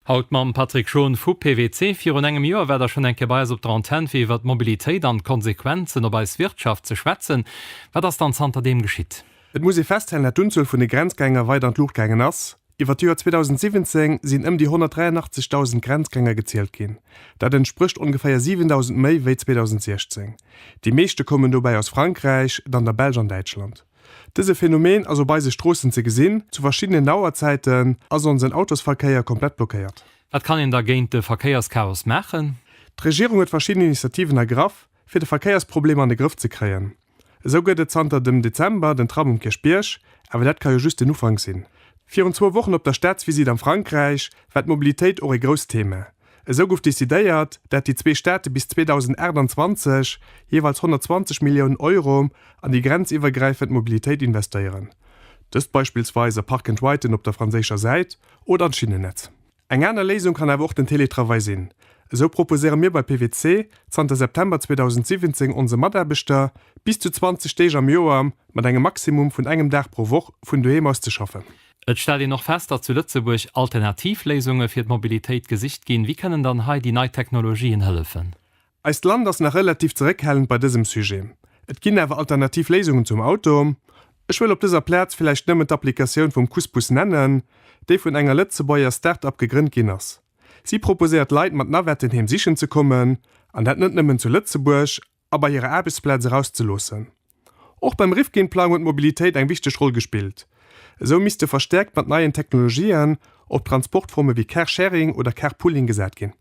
Haut mam Patrick Schon vu PWC. Virun engem Joer war der schonn eng Kéier bei eis op der Antenn fir iwwer d'Mobilitéit an d'Konsequenzen op eis Wirtschaft ze schwätzen. Wat ass dann zanter deem geschitt? Et muss ee festhalen, dat d'Unzuel vun de Grenzgänger weider an d'Luucht gaangen ass. Iwwer d'Joer 2017 sinn ëm déi 183.000 Grenzgänger gezielt ginn. Dat entsprécht ongeféier 7.000 méi wéi 2016. Déi meeschte kommen dobäi aus Frankräich, dann der Belsch an Däitschland. Dëse Phänomen ass op eise Stroossen ze gesinn, zu verschiddenen Auerzäiten ass onsen Autosverkéier komplett blockéiert. Wat kann een da géint de Verkéierschaos maachen? D'Regierung huet verschidden Initiativen ergraff, fir de Verkéiersproblem an de Grëff ze kréien. Esou gëtt et zanter dem Dezember den Tram um Kierchbierg, awer dat ka jo just den Ufank sinn. Virun zwou Wochen op der Staatsvisitt am Frankräich war d'Mobilitéit och ee grousst Thema. Esou gouf decidéiert, dat déi zwee Staate bis 2028 jeeweils 120 Milliounen Euro an déi grenziwwergräifend Mobilitéit investéieren. Dëst beispillsweis a Park and Riden op der franséischer Säit oder an d'Schinnennetz. Eng aner Léisung kann awer och den Télétravail sinn. Esou proposéiere mir bei PwC zanter September 2017 onse Mataarbechter, bis zu 20 Deeg am Joer mat engem Maximum vun engem Dag pro Woch vun doheem aus ze schaffen. Et stellt een och fest, datt zu Lëtzebuerg alternativ Léisunge fir d'Mobilitéit gesicht ginn. Wéi kënnen dann hei déi nei Technologien hëllefen? Eist Land ass nach relativ zeréckhalend bei dësem Sujet. Et ginn awer alternativ Léisungen zum Auto. Ech wëll op dëser Plaz villäicht nëmmen d'Applikatioun vum Kussbus nennen, déi vun enger Lëtzebuerger Start-up gegrënnt ginn ass. Si proposéiert Leit mat Navetten heem sichen ze kommen, an dat net nëmmen zu Lëtzebuerg, a bei hirer Aarbechtsplaz erauszeloossen. Och beim Rifkin-Plang huet d'Mobilitéit eng wichteg Roll gespillt. Esou misste verstäerkt mat neien Technologien op Transportforme wéi Carsharing oder Carpooling gesat ginn.